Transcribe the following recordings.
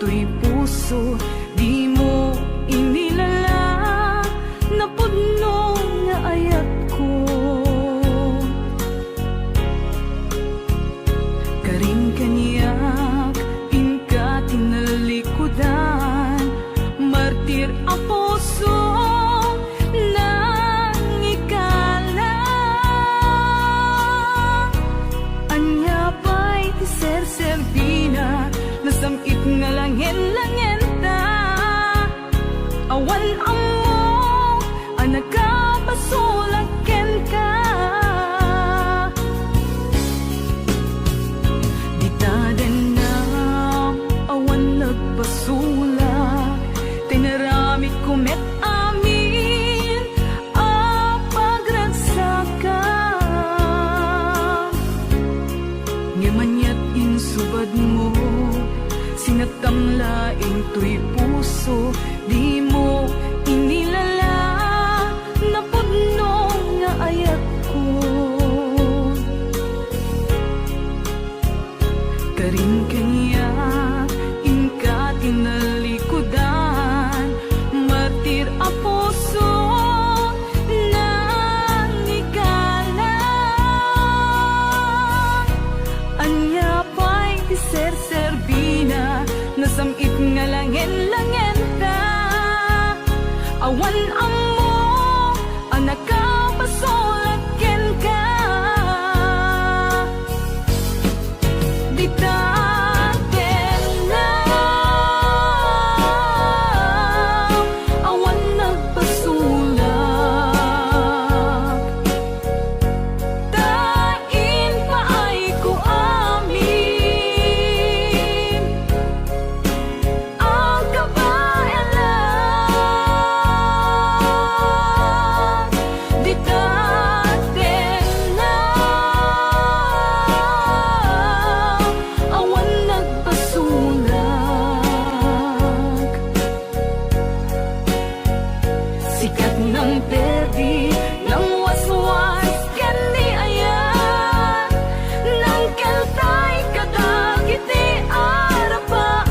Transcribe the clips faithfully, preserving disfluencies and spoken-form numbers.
Toy puso, dimo inilala, napudno nga ayatko. Karin kaniak, inka ti nalikudan, martir a puso, nangikala. Ania pay ti serserbina, nasam-it nga langen-langenta. Awan ammo a nakabasolak kenka. Dita dennam, awan nagbasolak, tinaramidko met amin a pagragsakam. Ngem aniat insubadmo, sinattam laeng toy puso, dimo inilala, napudno nga ayatko. Karin kaniak, inka ti nalikudan, martir a puso, nangikala. Ania pay ti serserbina, nasam-it nga langen-langenta. Awan ammo a nakabasolak kenka. Dita dennam, awan nagbasolak, ta impaayko amin a kabaelan. Dita dennam, awan nagbasolak. Sikat nang perdi, nang waswas ken ni ayat, nang keltay kadagiti arapaak.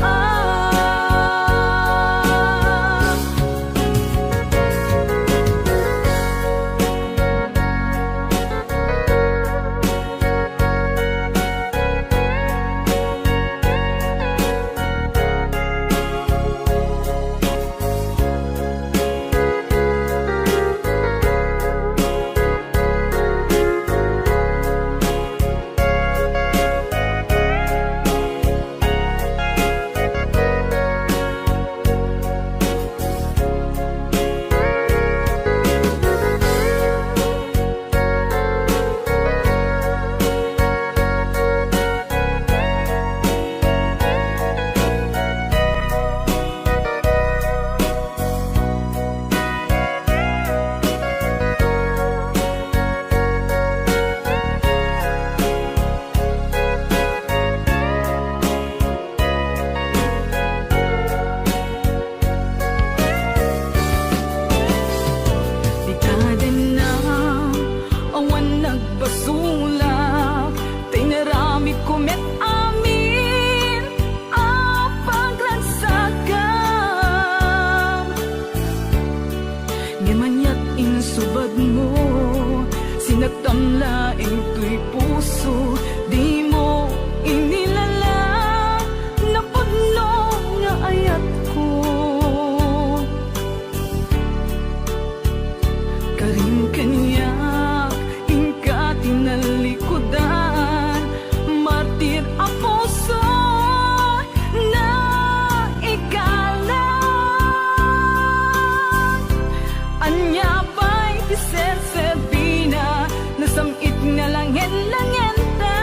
Dita dennam, awan nagbasolak, ta inaramidko met amin a pagragsakam. Ngem aniat insubadmo, sinattam laeng toy puso, dimo inilala, napudno nga ayatko. Karin kaniak, inka ti nalikudan, martir a puso, naikalan. Ania pay ti serserbina, nasam-it nga langen-langenta.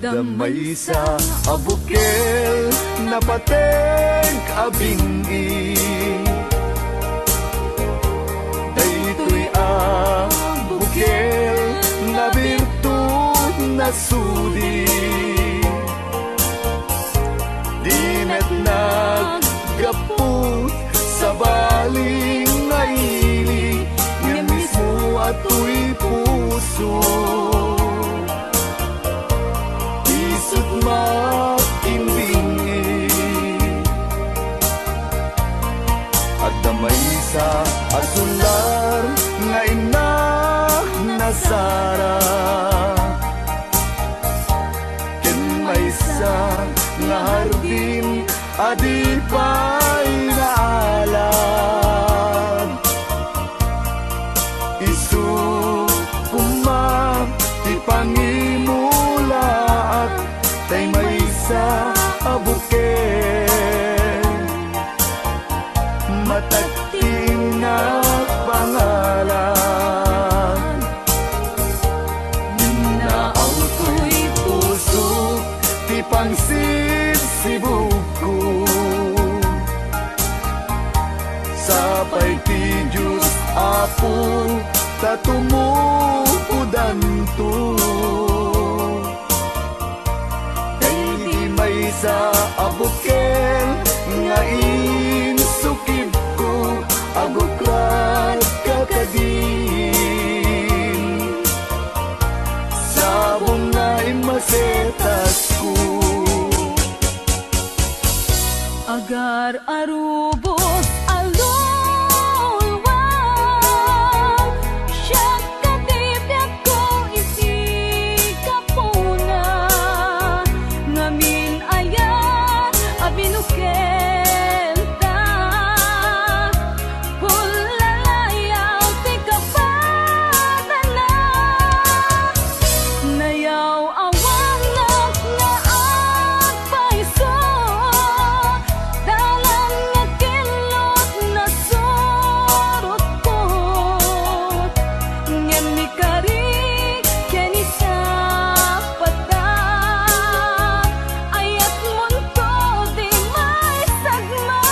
Adda maysa a bukel, napateg a bing-i. Daytoy a bukel, nabirtud, nasudi. Di met naggapu, sabali nga ili, ngem mismo a toy puso. Isu't makimbing-i. Adda maysa a sular nga innak nasara, ken maysa nga hardin a di pay naalab. Isu koma ti pangimulaak, tay maysa a bukel. Matagting a pangalan. Dinna awtoy puso ti pangsibsibugko. Sapay ti Dios, Apo, ta tumupodanto. Daydi maysa a bukel nga insukibko, agukladka kadin. Sabong nga immasetasko. Agar-arubos a luluam, siak ti biagko iti gapuna. Ngamin aya a binukelta, pulalayaw ti kapadana. Nayaw-awanak nga agpayso, dalan nga kinlot nasurotko. Ngem ikari ken isapata, ayatmonto dimay sagma.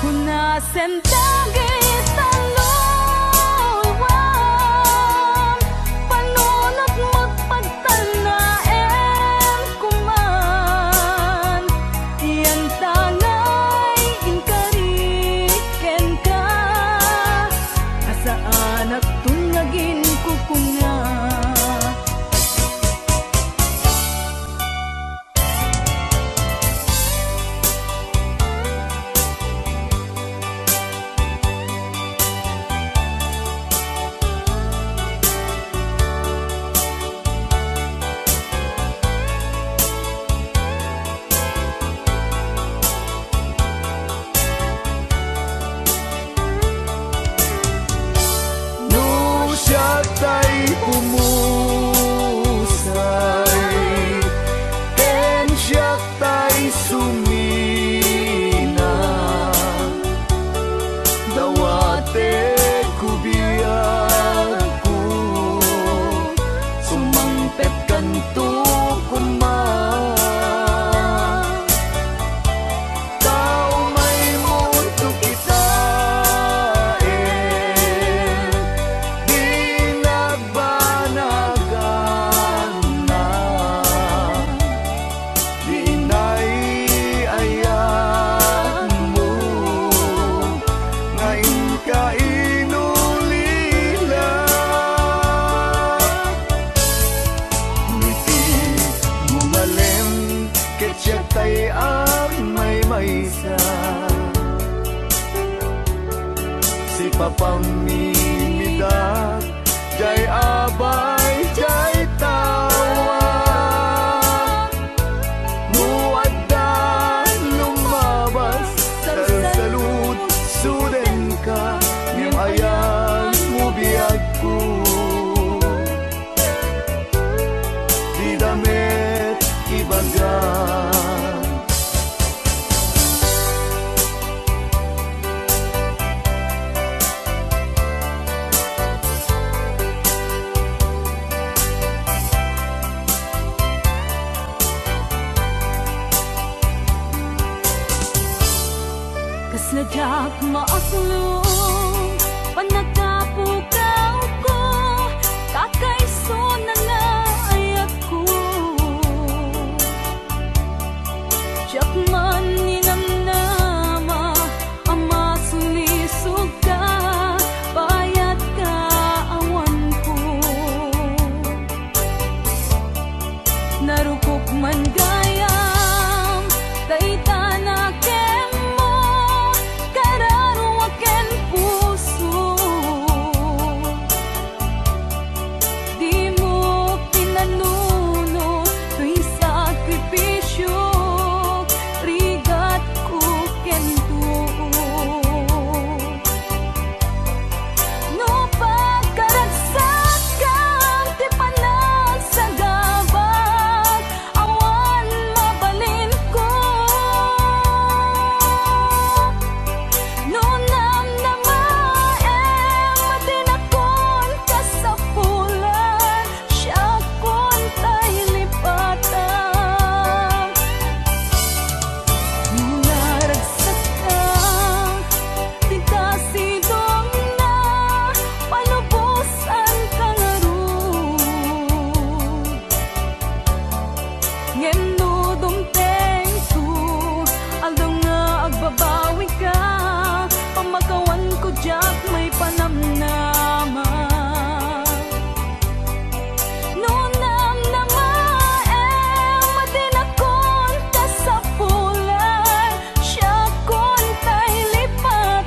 Unasen dagita luluam, panunotmo pagtanaem koman. Yantangay inkari kenka, a saanakton nga aginkukuna. No siak tay pumusay, ken siak tay sumina, dawatek ko biagko, sumangpetkanto koma. Tao may mundo kitaen, di nagbanagan na, di inay-ayan mo, nga inka inulila. Ngiti mo malem, ket siak tay agmaymaysa. Sipapamimidak, jay abay, jay tawa. No adda lumabas, salsalud-sudenka, ngem ayanmo biagko. Dida met ibaga. Sadiak maaslong, pannakapukawko, kakaiso na nga ayatko. Diak man ninamnama a masulisog ka, bayat ka awanko. Narukop man gayam, dayta na kenmo, kararua ken puso. Dimo pinanunot toy sakripisio, rigatko ken tuo. No pagkaragsakkam ti panagsagabak, awan mabalinko. No namnamaem a dinakon kasapulan, siakon tay lipatan. No naragsakkak, dita sidongna, palubosanka ngarud. Ngem no dumtengto, aldaw nga agbabawika, pamakawanko diak maipanamnama. No namnamaem a dinakon kasapulan, siakon tay lipatan.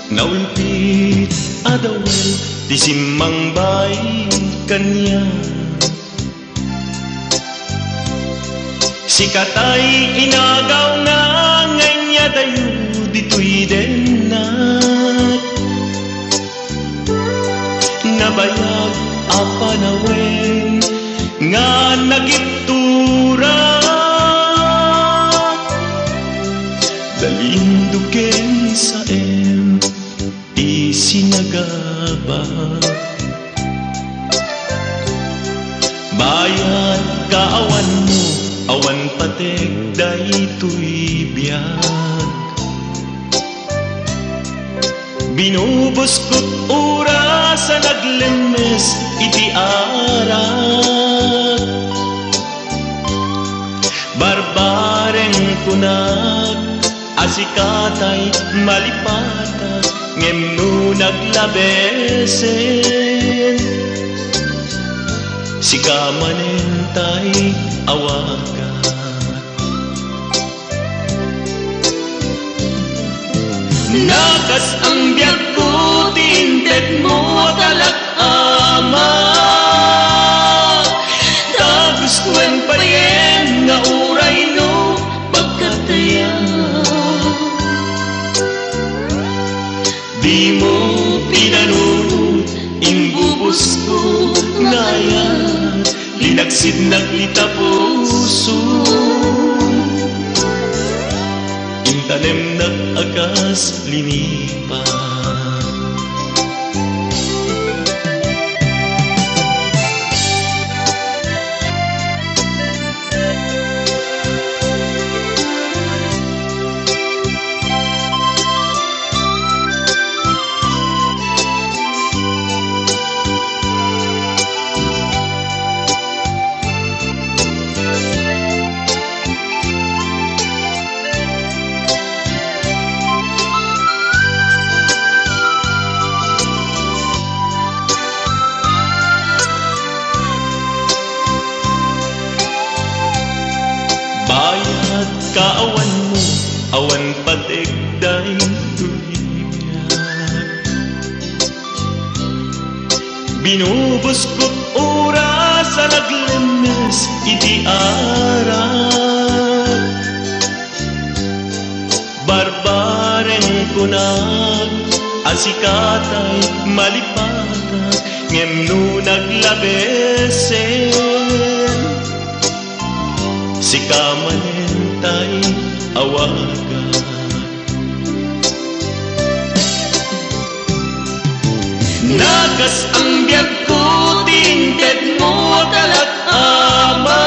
Naulpit a dawel ti simmangbay kaniak. Sika tay inagawna nga inyadayo ditoy dennak. Nabayag a panawen nga nagitturak. Dalindo ken saem ti sinagaba. Bayat ka awanmo, awan patek daytoy biag. Binubuskot oras a naglemmes iti arak. Barbareng kunak a sika tay malipatak, ngem no naglabesen, sika manen tay awagak. Nakas-ang biagko ti intedmo a kalak-ama. Dagus wen pay nga uray no pagkatayan. Dimo pinanunot, imbubosko nga ayat, linaksidnak dita puso. Intanemnak a kas linipa. Bayat ka awanmo, awan patek daytoy biag. Binubuskot oras a naglemmes iti arak. Barbar Areng kunak a sikatay malipatak, ngem no naglabesen, sika manen tay awagan. Nakas-ang biagko ti intedmo a kalak, Ama.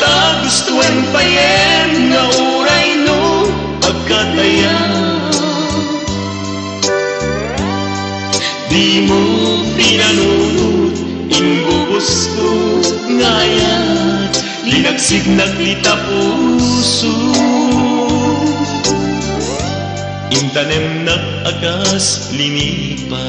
Ta gustoen payen nga uray no agkatayan. Dimo pinanunot, imbubosko nga ayat, linagsignak ti tapuso. Intanemnak a kas linipat.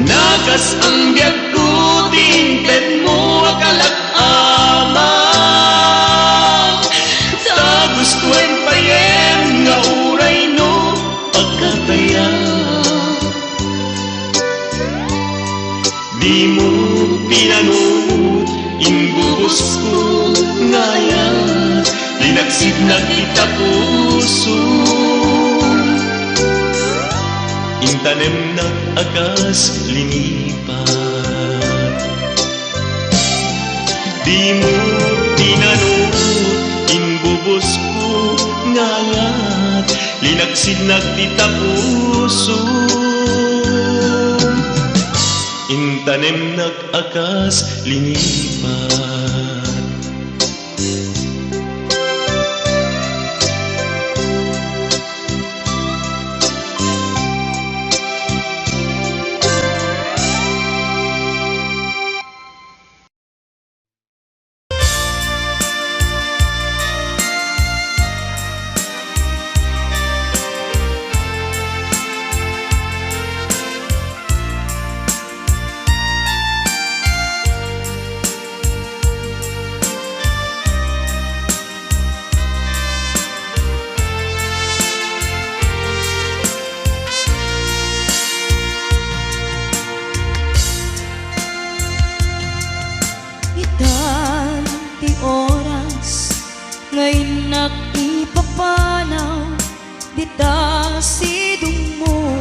Nakas-ang biagko ti intedmo a kalak, Ama. Ta gustoen payen nga uray no agkatayan. Dimo pinanunot, imbubosko nga ayat, linagsignak ti tapuso. Intanemnak a kas linipat. Dimo pinanunot, imbubosko nga ayat, linagsignak ti tapuso. Intanemnak a kas linipat. Itan ti oras nga innak ipapanaw dita sidongmo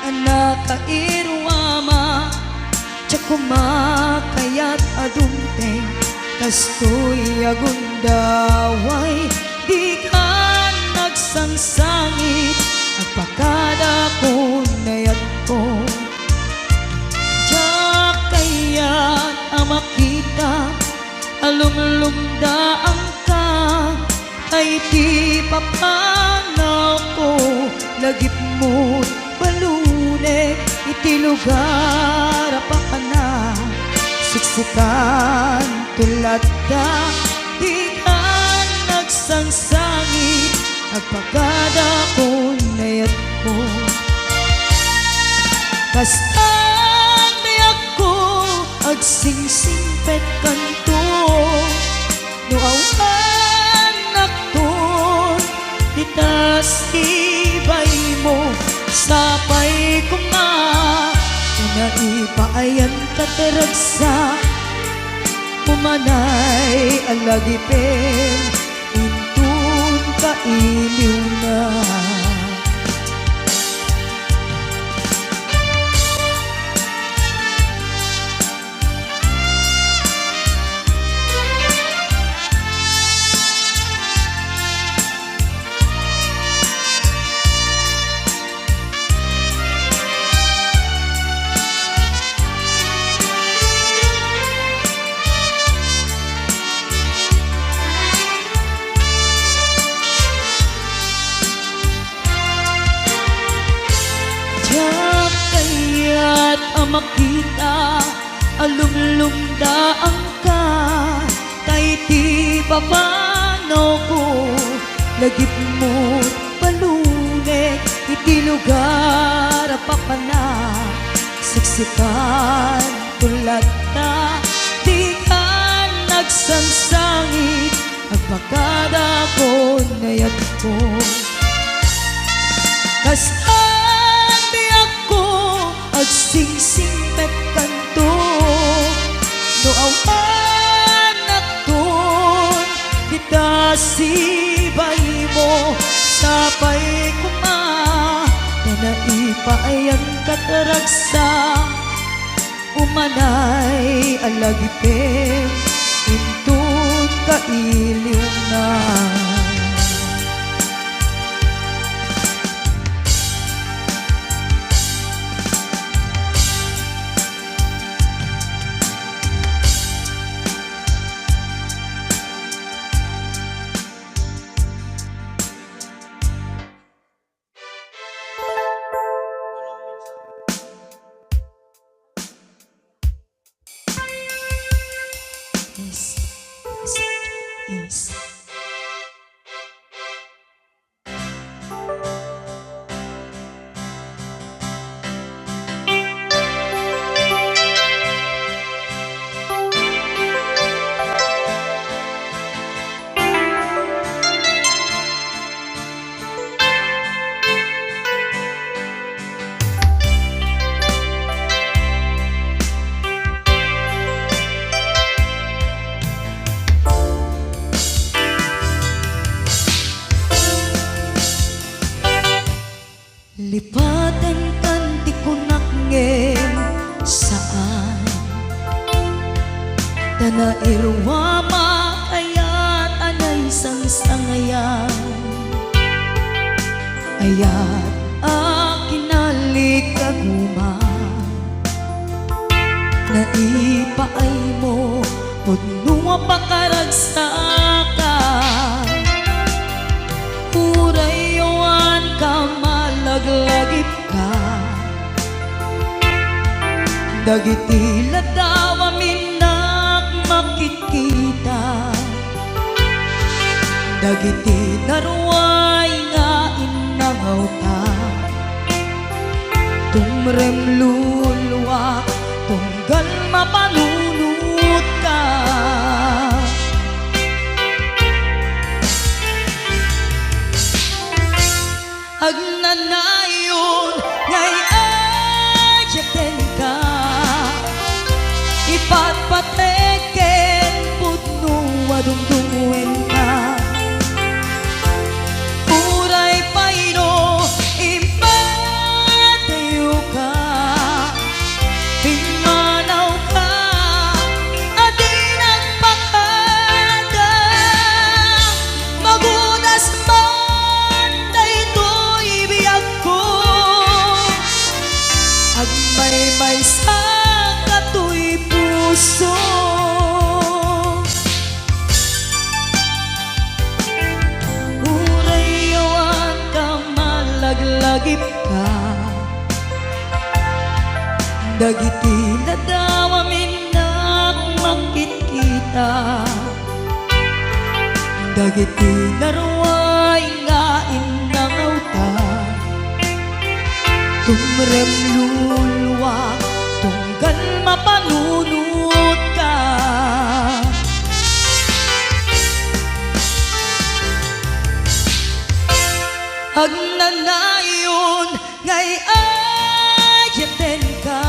a nakairuama. Diak koma kayat a dumteng kastoy a gundaway. Dika nagsangsangit, agpakadakon nga ayatko. Diak kayat a makita a lumlumdaanka, ta iti papanawko, lagipmo't balunek iti lugar a papanak. Siksikkan to latta, dika nagsangsangit, agpakadakon nga ayatko. Kasta nga ayatko, agsingsingpetkanto. No awannakton dita sibaymo, sapay koma ta naipaayanka ti ragsak, umanay a lagipen inton kailiwna. Diak kayat a makita a lumlumdaanka, ta iti papanawko, lagipmo't balunek iti lugar a papanak. Siksikkan to latta, dika nagsangsangit, agpakadakon nga ayatko. Kasta nga ayatko, agsingsingpetkanto. No awan Sibaymo, sapay koma, ta naipaaykan ket ragsak, umanay a lagipen inton kailiwna. Yes. Yes. Yes. Lipatenkan ti kunak ngem saan. Ta nairuamak ayat a naisangsangayan. Ayat a kinalikaguman. Naipaaymo pudno a pakaragsakan. Uray awan ka malaglagipka. Dagiti ladaw a minnak makitkita. Dagiti naruay nga innangawta. Tumrem luluak tunggal mapanunotka. Agnanayon nga ay-ayatenka, ipatpatek ken pudno a dungdungngoenka. Uray pay no impadayoka, pimmanawka a di nagpakada. Magudas man daytoy biagko, agmaymaysa katoy puso. Uray awan ka malaglagipka, dagiti ladaw a minnak makitkita. Dagiti naruay nga innangawta, tumrem luluak tunggal mapanunotka. Agnanayon nga ay-ayatenka,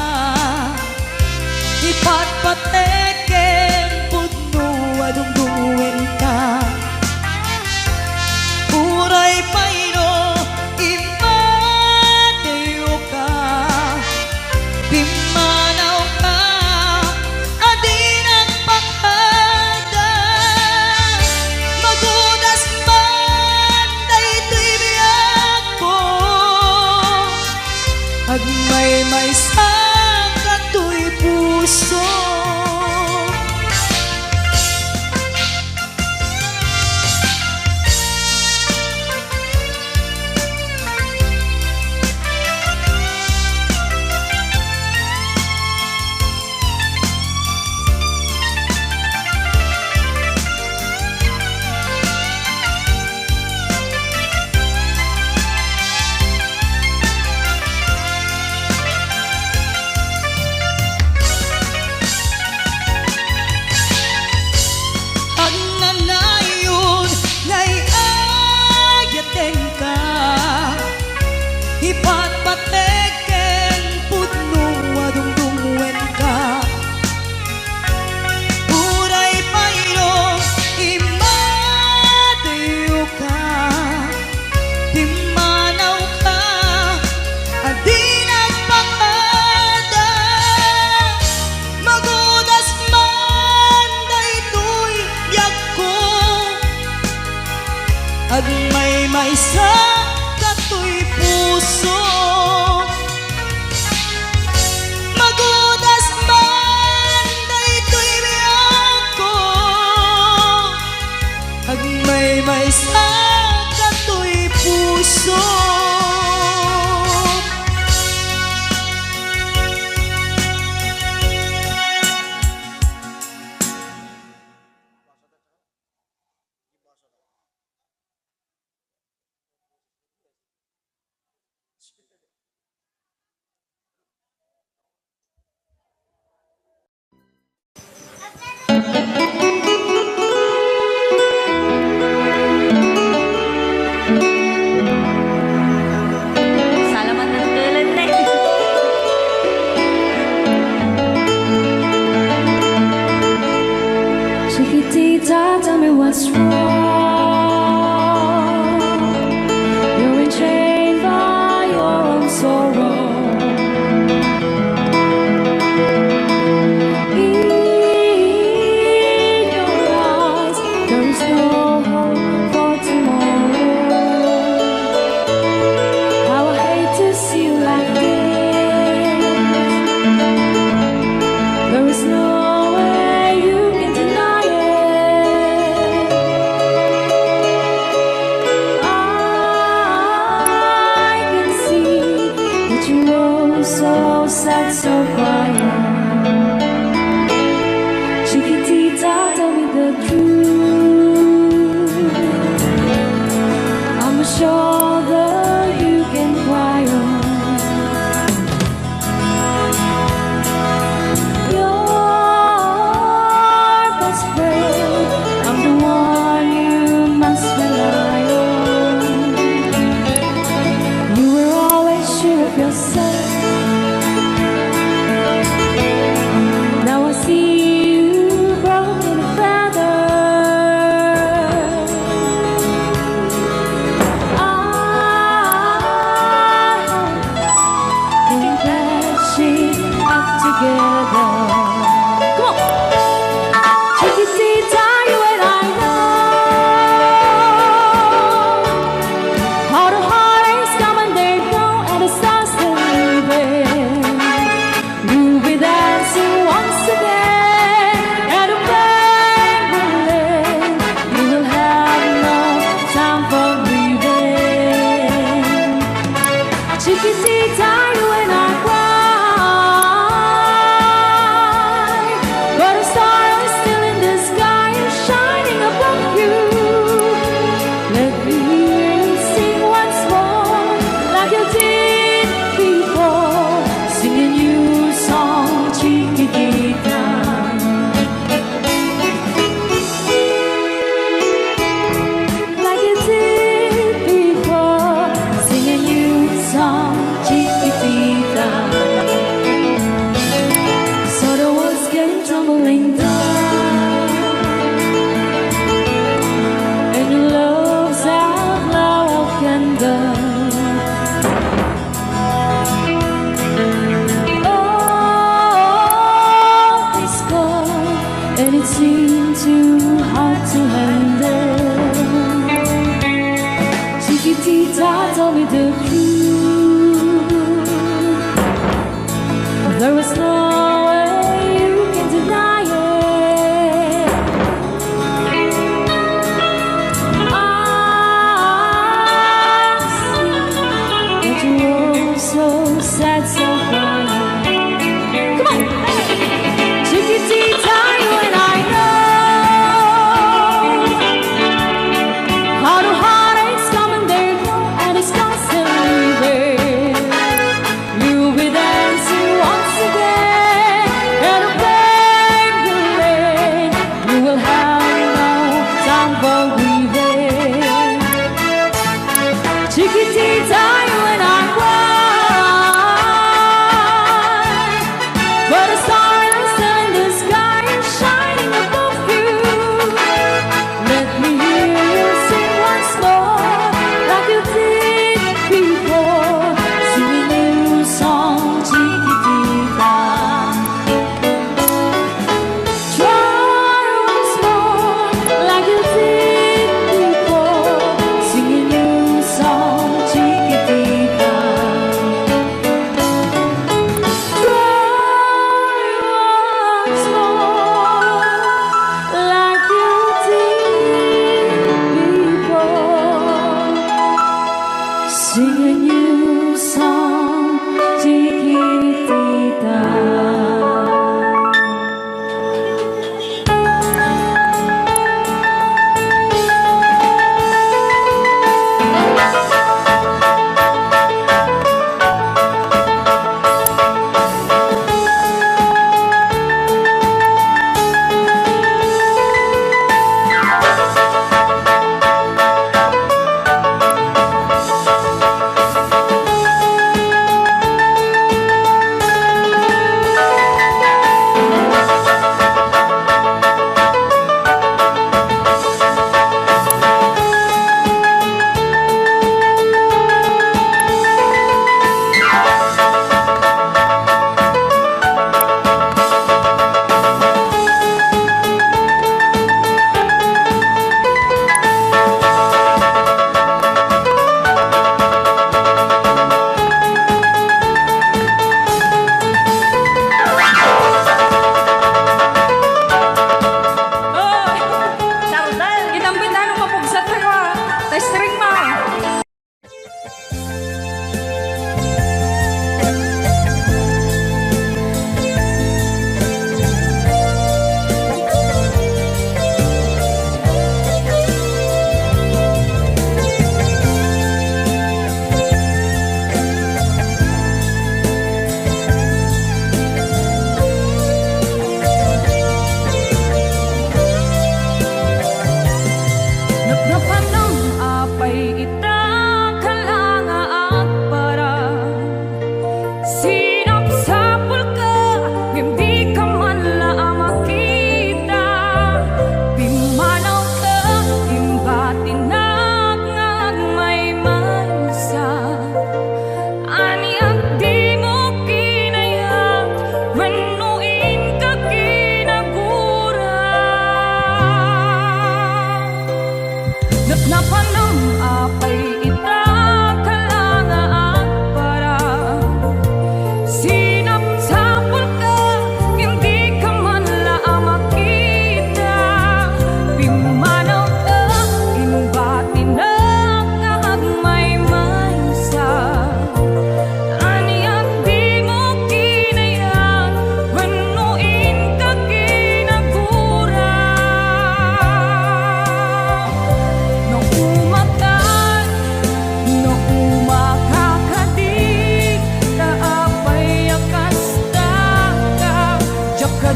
ipatpatek ken pudno a dungdungoenka. Uray pay no impadayoka, pimmanawka a di nagpakada. Magudas man daytoy biagko, agmaymaysa katoy puso. Chiquitita, tell me the truth. I'm a shoulder you can cry on. Your best friend, I'm the one you must rely on. You were always sure of yourself. Now I see you broken and feathered. I hope we can patch it up together. Come on. Chiquitita, you and I know how the heartaches come and they go, and the stars are leaving. We'll be dancing once again, and the pain will end. We will have no time for grieving. Chiquitita, you and I cry.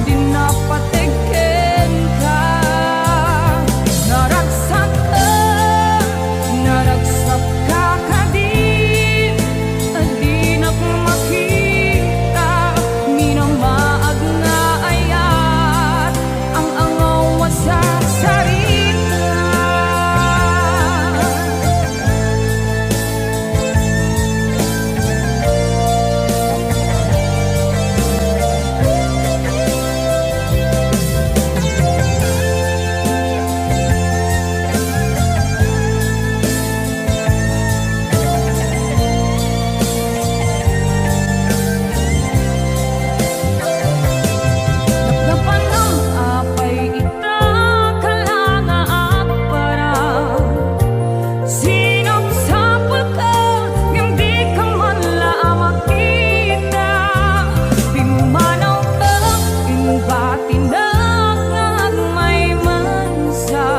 Dinapateg kenka, naragsatka, naragsatka kadi, a dinak makita, minamaag nga ayat, ang angaw a sarsarita. Napnapanam apay ita, kala nga agparang. Sinapsapulka, ngem dika man la a makita. Pimmanawka, imbatinak nga agmaymaysa.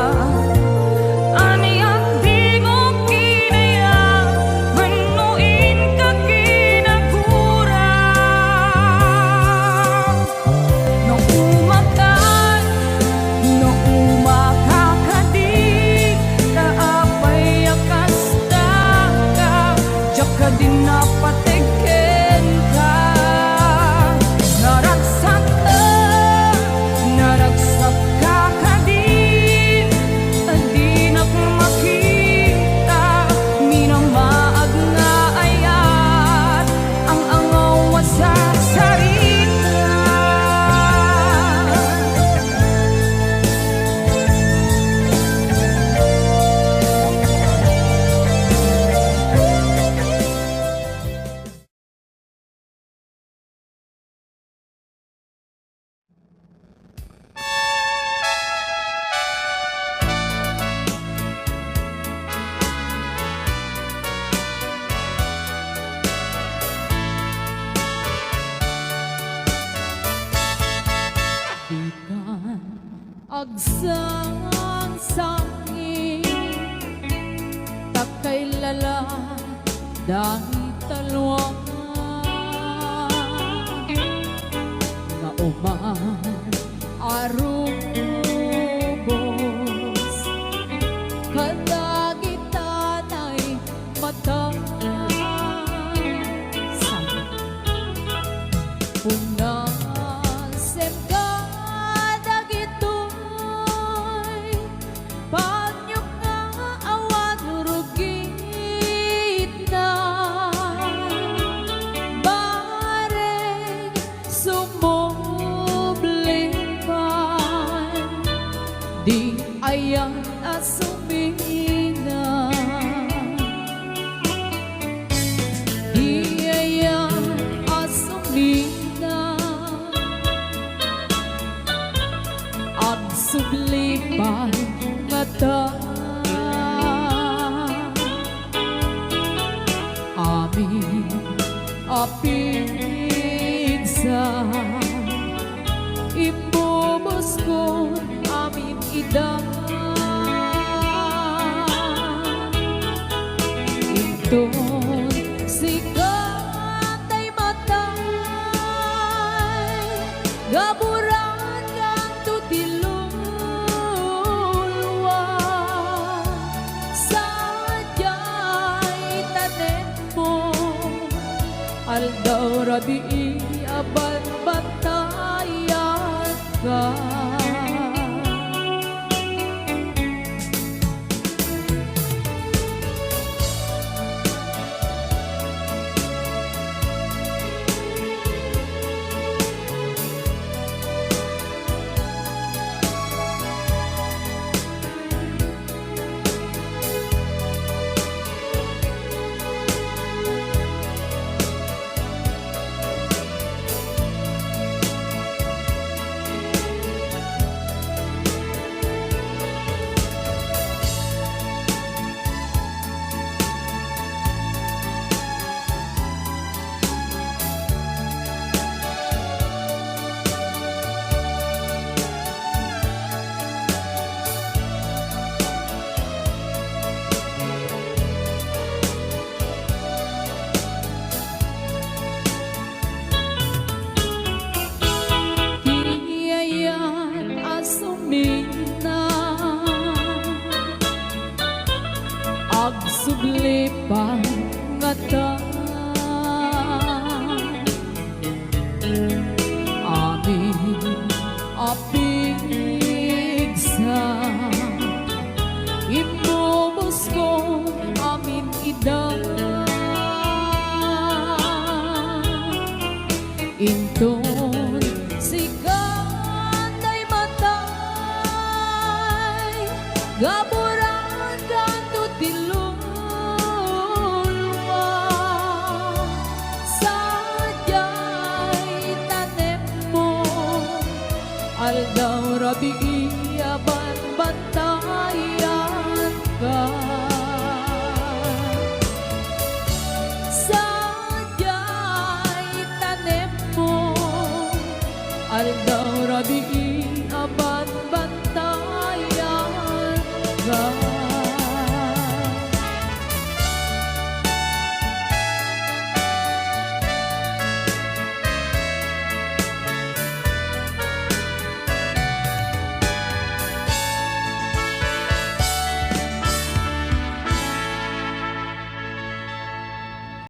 Ania ti dimo kinayat wenno inka kinagurang? No umakan, no umaka kadi, ta apay a kasta ka, diak kadi napateg kenka. Naragsatka, naragsatka kadi, a dinak makita, minamaag nga ayat, ang angaw a sarsarita. Dikan agsangsangi, ta kailala dayta luanga nga uman a rubos kadagita nay mata. Punasen kadagitoy panyo nga awan rugitna. Bareng sumubli pay, di ayan a sumina. Di ayan a sumina. Agsubli pay ngata. Amin a pigsa, imbubuskon amin ida. Inton sika tay matay, gaburan kanto ti lulua. Sadiay tanenmo, aldaw rabii a banbantayatka. Rabii a banbantayanka. Sadiay tanemmo, aldaw rabii